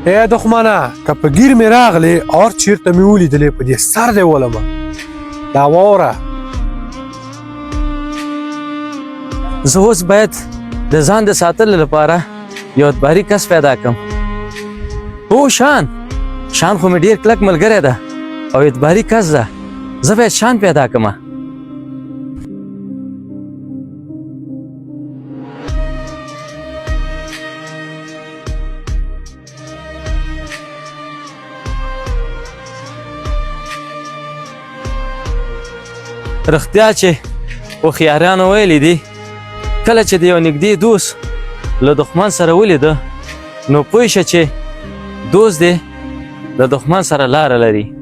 ای دښمنه، که په ګیر مې راغلې اور چیرته مې ولیدلې، په دې سر دی ولمه. دا واوره. زه اوس باید د ځان د ساتلو لپاره یو اعتباري کس پیدا کړم. او شان، شان خو مې ډیر کلک ملګری ده او اعتباري کس ده. زه باید شان پیدا کړم. رښتیا چې هوښیارانو ویلي دي، کله چې د یو نږدې دوست له دښمن سره ولیده، نو پوه شه چې دوست دې د دښمن سره لاره لري.